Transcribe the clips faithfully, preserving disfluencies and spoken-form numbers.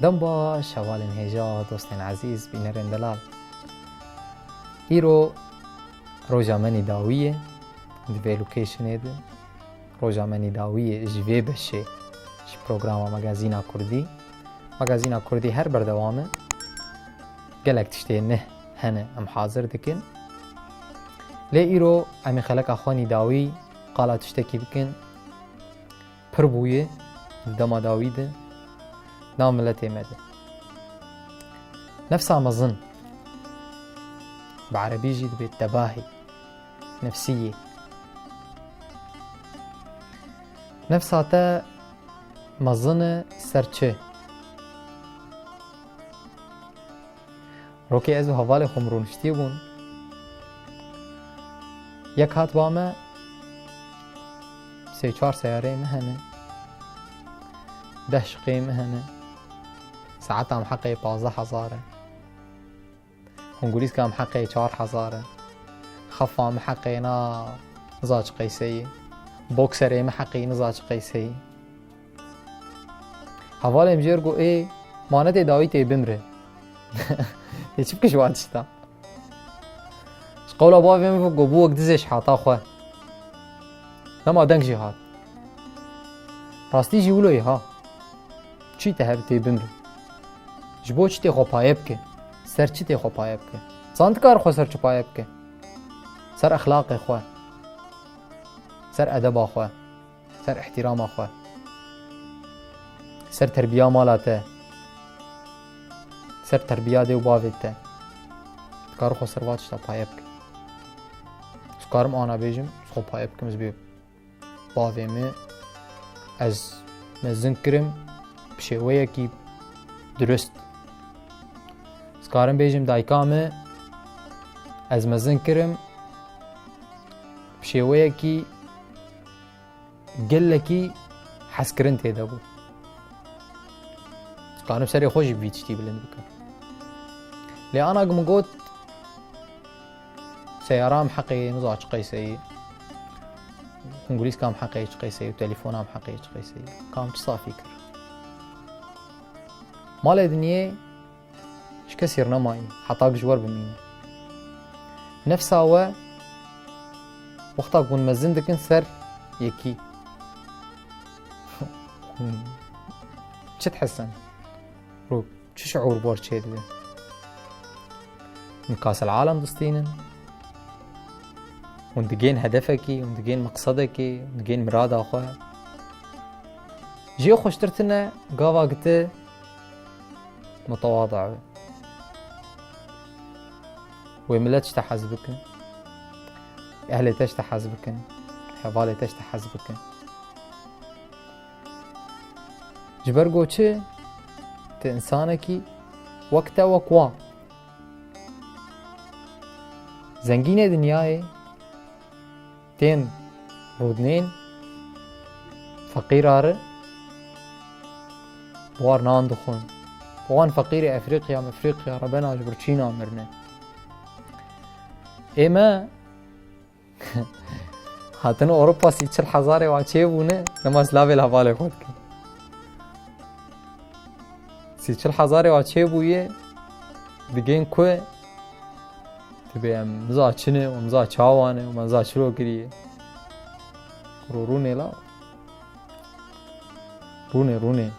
Dem baş, hevalên hêja, dostên ezîz, bînerên delal. Îro roja me nî dawî ye di vê locationê de. Roja me nî dawî ye ji vê beşê, ji programa Magazîna Kurdî. Magazîna Kurdî her berdewam e. Gelek tiştê neh hene em hazir dikin. Lê îro em ê xeleka xwe nî dawî qala tiştekî bikin. Pir bûye di dema dawî de nav miletê me de. Nefsa mezin, bi erebî jî dibê tebahî, nefsiyê. Nefsa te mezin e ser çi? Rokê ez û hevalê xwe mirûniştî bûn. Yek hat ba me, sê çar seyareyê me hene, deh şiqeyê me hene, saeta em heqê pazdeh hezar e, hungurîska em heqê çar hezar e, xefa me heqê na niza çi qeyseyî, bokserê me heqî niza çi qeyseyî. Hevalê min jê re got, ê, ma ne tê dawî tê bimre. Tê çi bike ji wan tişta? Ji qewla bavê min got, bû wek dizê ji hata xwe. Dema deng jî hat. Rastî jî wilo ye ha. Çi te hebe tê bimre. Ji bo çi tê xwe paye bike? Ser çi tê xwe paye bike? Zan dikare xwe ser çi paye bike? Ser exlaqê xwe. Ser edeba xwe. Ser îhtîrama xwe, ser terbiya mala te, ser terbiya dê û bavê te. Dikare xwe ser va tişta paye bike. Ez karim ana bêjim, ez xwe paye bikim, ez bê bavê min, ez mezin kirim bi şêweyekî dirust. Ez karim bêjim dayika min, ez mezin kirim bi şêweyekî gelekî hezkirin tê de bû. Dikarim serê xwe jî bi vî tiştî bilind bikim. Lê ana ku min got, seyara em heqê niza çi qeyseyî, hungurîska em heqê çi qeyseyî û telefona em heqê çi qeyseyî. Ka min çi safî kir? Malê dinyê ji kesî re nemayî, heta ku ji we re bimîne. Nefsa we wexta ku hûn mezin dikin ser yekî. Çi dihisin? Rû çi şiûr bor çêdibe? Hûn kasel alem distînin. Hûn digên hedefekî, hûn digên meqsedekî, hûn digên mirada xwe. Jê xweştir tune gava gite mutewada be. Wê milet ji te hez bikin. Ehlê te ji te hez bikin. Hevalê te ji te hez bikin. Ji ber ku çi? Tu însanekî wek te wek wan. Zengînê dinyayê tên rûdinên feqîra re, bi wan nan dixwin. Bi wan feqîrê Efrîqya, Mefrîqya re bena ji birçîna mirine. Ê me hatin Ewropa sî çil hezarê wa çêbûne, dema ez lavê li hevalê xwe dikim. Sî çil hezarê wa çêbûye, digên ku dibê em niza çi ne, em niza çawa ne, em niza çilo kiriye. Kuro rûnê la. Rûnê, rûnê.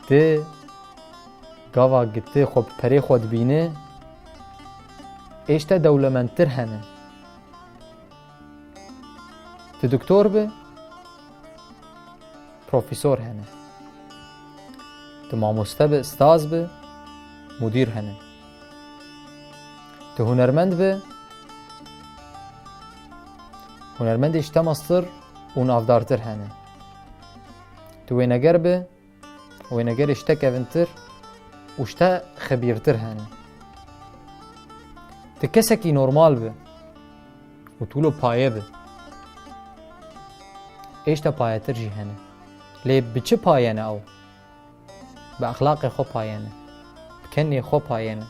Tê gava gitê xwe bi perê xwe dibîne, ê ji te dewlemendtir hene. Tu doktor bi, profesor hene. Tu mamoste bi, staz bi, mudîr hene. Tu hunermend bi, hunermendê ji te mestir û navdartir hene. Tu wêneger bi, wênegerê ji te kevintir û ji te xebîrtir hene. Tu kesekî normal bi û tu wilo paye bi. Ê ji te payetir jî hene. Lê bi çi paye ne ew? Bi exlaqê xwe paye ne. Bi kenê xwe paye ne.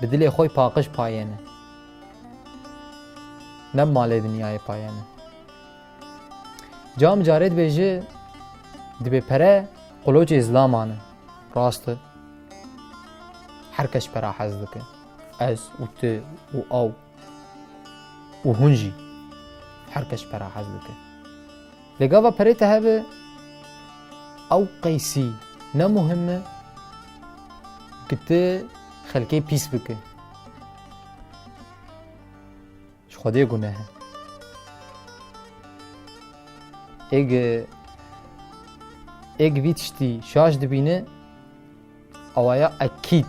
Bi dilê xwe paqij paye ne. ne bi malê dinyayê paye ne. Cam carê dibêje, dibê pere qulocê zilaman e. Rast e. Her kes ji pera hez dike. Ez û tu û ew û hûn jî. Her kes ji pera hez dike. Lê gava perê te hebe, ew qeysî ne muhim e, ki tu xelkê pîs bike. Ji Xwedê guneh e. Êg, êg vî tiştî şaş dibîne, awaya ekîd.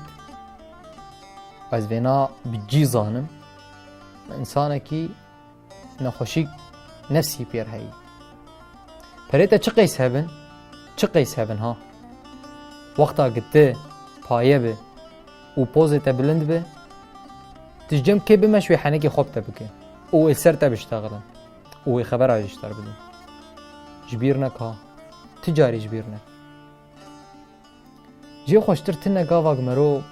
Ez vêna bi cî zanim. Însanekî nexweşîk nefsî pêr heyî. Perê te çi qeys hebin, çi qeys hebin ha. Wexta ki ti paye bi û pozê te bilind bi, tu ji cem kê bimeş wê henekê xwe bi te bike û wê li ser te biştexilin û wê xebera jî ji te re bidin. Ji bîr neka, ti carî ji bîr neka. Jê xweştir tune gavak mero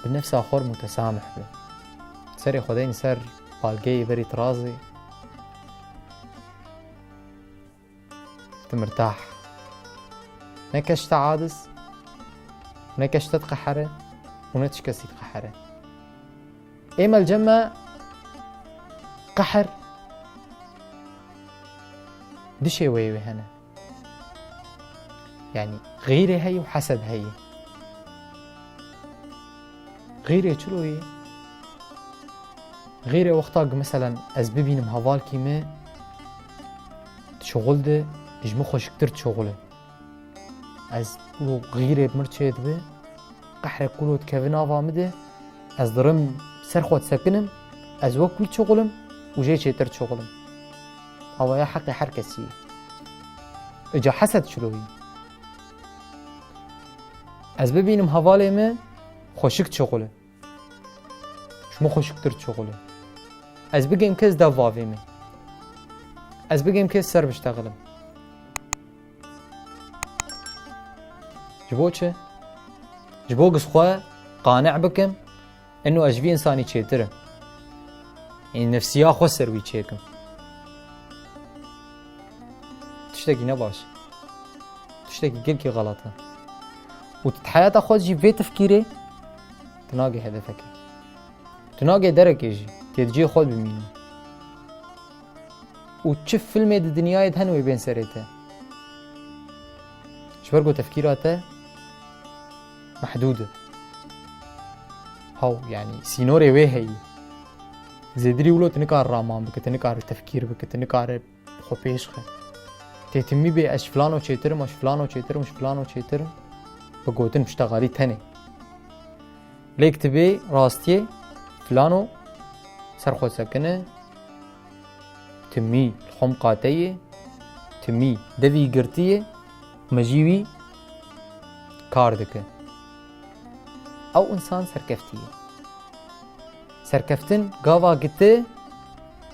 bi nefsa xwe re mutesamih be. Serê xwe deyne ser balgeyê berî tirazê. Tu mirtah. Ne kes ji te adiz, ne kes ji te diqehere û ne tu ji kesî diqehere. Ê me li cem me qeher du şêweyê wê hene. Yanî xîrê heye û hesed heye. Xîrê çilo ye? Xîrê wexta ku, meselen, ez bibînim hevalkî me di şixul de, ji min xweşiktir dişixule. Ez û xîrê bi mir çêdibe, qehrek kulo dikeve nava min de, ez dirim ser xwe disekinim, ez wek wî dişixulim û jê çêtir dişixulim. Awaya heqê her kesî ye. Îca hesed çilo ye? Ez bibînim hevalê min xweşik dişixule. Ji min xweşiktir dişixule. Ez bigêm kes dev bavê min. Ez bigêm kes ser biştexilim. Ji bo çi? Ji bo ku xwe qane bikim, eno ez ji vî însanî çêtir im. Ê nefsiya xwe ser wî çêkim. Tiştekî ne baş. Tiştekî gelkî xelat e. Û tu di heyata xwe jî vê tifkîrê, tu nagê hedefekê. Tu nagê derekê jî, tê di cihê xwe bimînî. Û çi filmê di dinyayê de hene wê bên serê te. Ji ber ku tefkîra te mehdûd e. Haw, yanî sînorê wê heyî. Zêdirî wilo tu nikare raman bike, tu nikare tefkîr bike, tu nikare xwe pêş xe. Tê timî bê ez ji filano çêtir im, ez ji filano çêtir im, ji filano çêtir im. Bi gotin piştexalî tenê. Lê ki tu bê rastiyê filano ser xwe sekine, timî li xwe miqate ye, timî devî girtî ye, mejî wî kar dike. Ew însan serkeftî ye. Serkeftin gava giti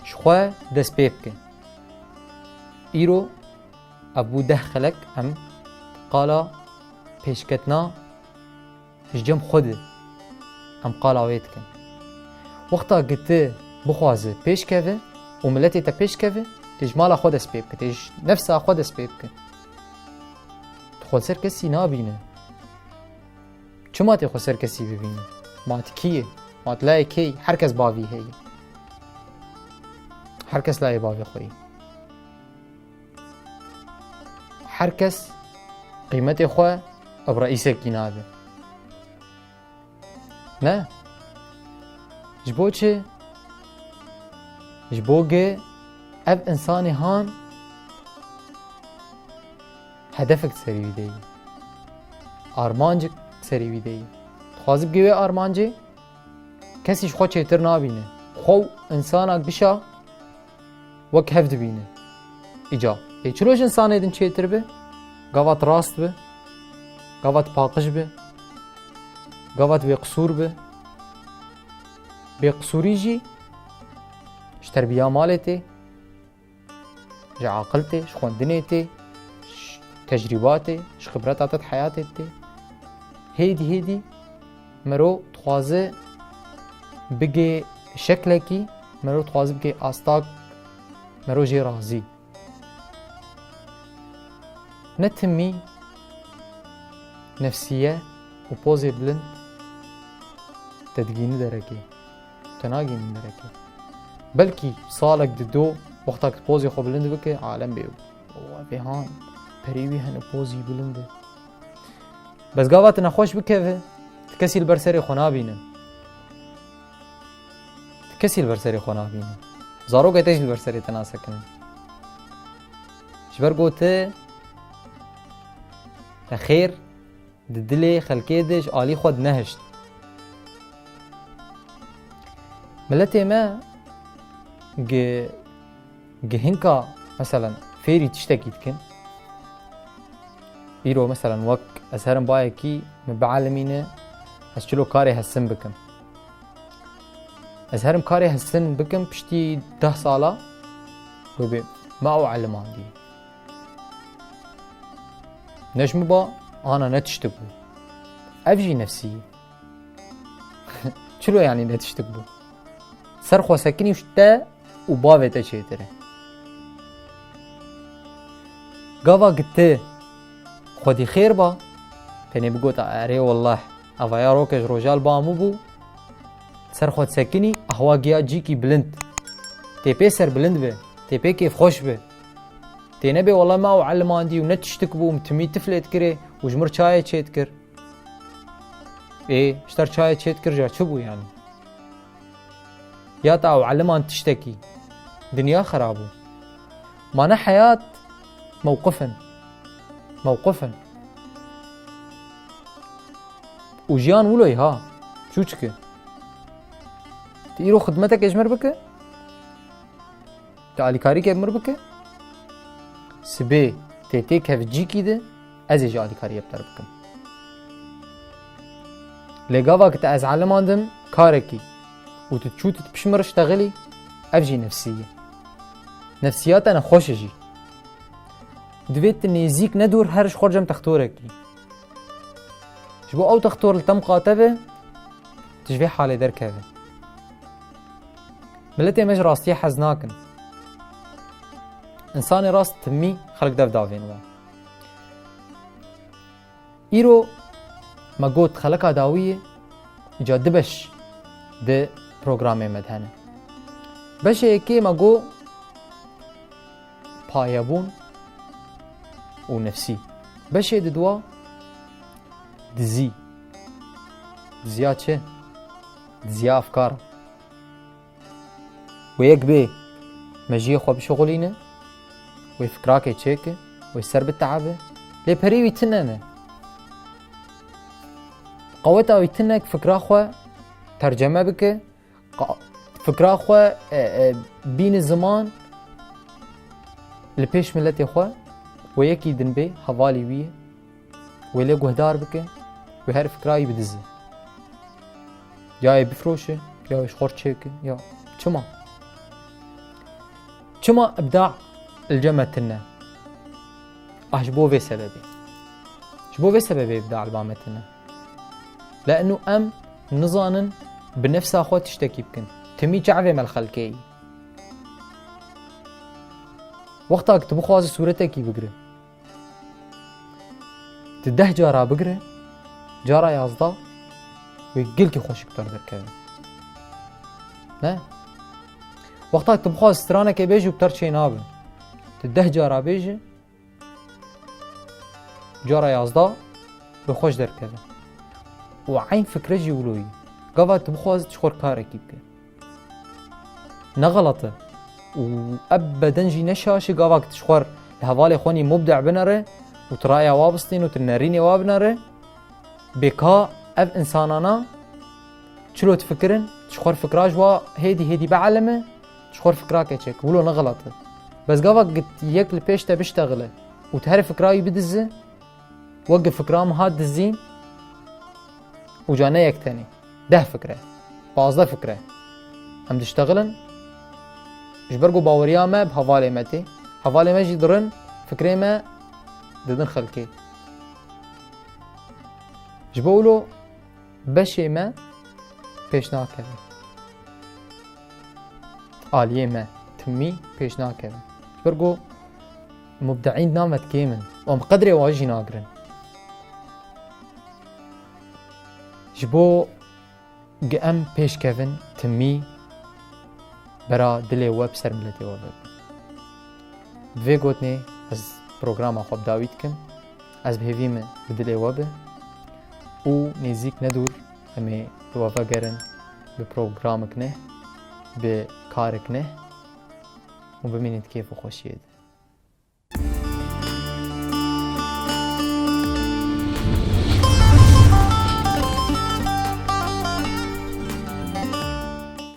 ji xwe dest pê bike. Îro ev bû deh xelek em qala pêşketina ji cem xwe de em qala wê dikin. Wexta giti bixwaze pêş keve û miletê te pêş keve, tê ji mala xwe dest pê bike, tê ji nefsa xwe dest pê bike. Tu xwe ser kesî nabîne. Çima tê xwe ser kesî bibînî? Ma tu kî yî? Ma tu layê kê yî? Her kes bavî heye. Her kes layê bavê xwe yî. Her kes qîmetê xwe bi reîsekî nade. Ne? Ji bo çi? Ji bo ge ev însanê han hedefek serî wî de yî. Armancek serî wî de yî. Dixwaze bigê wê armancê, kesî ji xwe çêtir nabîne. Xwe û însanak bişa wek hev dibîne. Îca, ê çilo ji însanê din çêtir be? Gava tu rast be? Gava tu paqij be? Gava tu bêqisûr be? Bêqisûrî jî ji terbiya malê tê. Ji aqil tê, ji xwendinê tê, ji tecrîba tê, ji xibreta te di heyatê tê. Hêdî hêdî mero dixwaze bigê şeklekî mero dixwaze bike astak, mero jê razî. Ne timî nefsiye û pozê bilind te digîni derekê. Te nagînin derekê. Belkî salek di do wexta ku pozê xwe bilind bike, alem bê. Ew vê han, perê wî hene, pozî bilind e. Bes gava tu nexweş bikeve, tu kesî li ber serê xwe nabîne. Tu kesî li ber serê xwe nabîne. Zarokê te jî li ber serê te nasekine. Ji ber ku tu te xêr di dilê xelkê de ji alî xwe dinehişt. Miletê me gi-, gihinka, meselen, fêrî tiştekî dikin. Îro, meselen, wek ez herim bayekî min bielmîne, ez çilo karê hesin bikim. Ez herim karê hesin bikim, piştî deh sala wê bê me ew elimandî. Ne ji min ba, ana ne tiştik bû. Ev jî nefsî ye. Çilo yanî ne tiştik bû? Ser xwe sekinî û ji te û bavê te çêtir e. Gava ku tu xwedî xêr ba, tenê bigota, erê wallah, eva ya roke ji roja li ba min bû, ser xwe disekinî, ehwa giya cîkî bilind. Tê pê serbilind be, tê pê kêfxweş be. Tê nebe, wallah, me ew elimandî û ne tiştik bû, min timî tiflê dikirê û ji mir çayê çêdikir. Ê, ji te re çayê çêdikir, ja çi bû yanî? Ya te ew eliman tiştekî. Dinya xera bû. Ma ne heyat, mewqif in. Mewqif in. Û jiyan wilo ye ha, çûçik e. Tu îro xidmetekê ji mir bike, tu alîkarîkê bi mir bike, sibê tê têkev cîkî de, ez ê jî alîkariyê bi te re bikim. Lê gava ku te ez elimandim karekî û tu çû tu pişt min re ştexilî, ev jî nefsî ye. Nefsiya te nexweş e jî. Divê tu nêzîk ne dûr here ji xwe re cem textorekî. Ji bo ew textor li te miqate be, tu ji vê halê derkeve. Miletê me ji rastiyê hez nakin. Însanê rast timî xelk dev davên wan. Îro me got xeleka dawiyê, îca du beş di programê me de hene. Beşê yekê me got payebûn û nefsî. Beşê di dua dizî. Diziya çi? Diziya efkar. Wê yek bê mejiyê xwe bişixulîne, wê fikrakê çêke, wê ser biteebe. Lê perê wî tune ne. Qeweta wî tune ku fikra xwe terceme bike, qa-, fikra xwe, e, e, bîne ziman li pêş miletê xwe, wê yekî din bê, hevalî wî ye, wê lê guhdar bike, wê her fikra wî bidize. Ya wê bifroşe, ya wê ji xwe re çêke, ya çima? Çima îbda li cem me tune? Ah, ji bo vê sebebê. Ji bo vê sebebê îbda li ba me tune. Le'nû em nizanin bi nefsa xwe tiştekî bikin. Timî çavê me li xelkê yî. Wexta ku tu bixwazî sûretekî bigire, tu deh cara bigire, cara yazdeh wê gelkî xweşik ber derkeve. Ne? Wexta ku tu bixwazî stranekê bêjî û bi te re çê nabe. Tu deh cara bêjî, cara yazdeh wê xweş derkeve. Û eyn fikre jî wilo yî. Gava tu bixwazî tu ji xwe re karekî bike. Ne xelet e. Û ebeden jî ne şaş e gava ku tu ji xwe re li hevalê xwe nî mubde binere û tu raya wa bistîn û tu nerînê wa binere. Bê ka ev însanana çilo difikirin, ji xwe re fikra ji wa hêdî hêdî bielime, ji xwe re fikra keçek. Wilo ne xelet e. Bes gava ku yek li pêş te biştexile û tu her fikra wî bidizi, wek fikra min hat dizîn û ca ne yek tenê. Deh fikre, pazdeh fikre. Em diştexilin, ji ber ku baweriya me bi hevalê me tê. Hevalê me jî dirin, fikrê me didin xelkê. Ji bo wilo beşê me pêş nakeve. aliyê me timî pêş nakevin. Ji ber ku mubdeîn di nav me de kêm in û em qedrê wan jî nagirin. Ji bo gi em pêş kevin timî bera dilê we bi ser miletê we bibin. Bi vê gotinê ez programa xwe bi dawî dikim. Ez bi hêvî me bi dilê we be û nêzîk ne dûr em ê li we vegerin bi programek neh, bi karek neh û bimînin di kêf û xweşiyê de.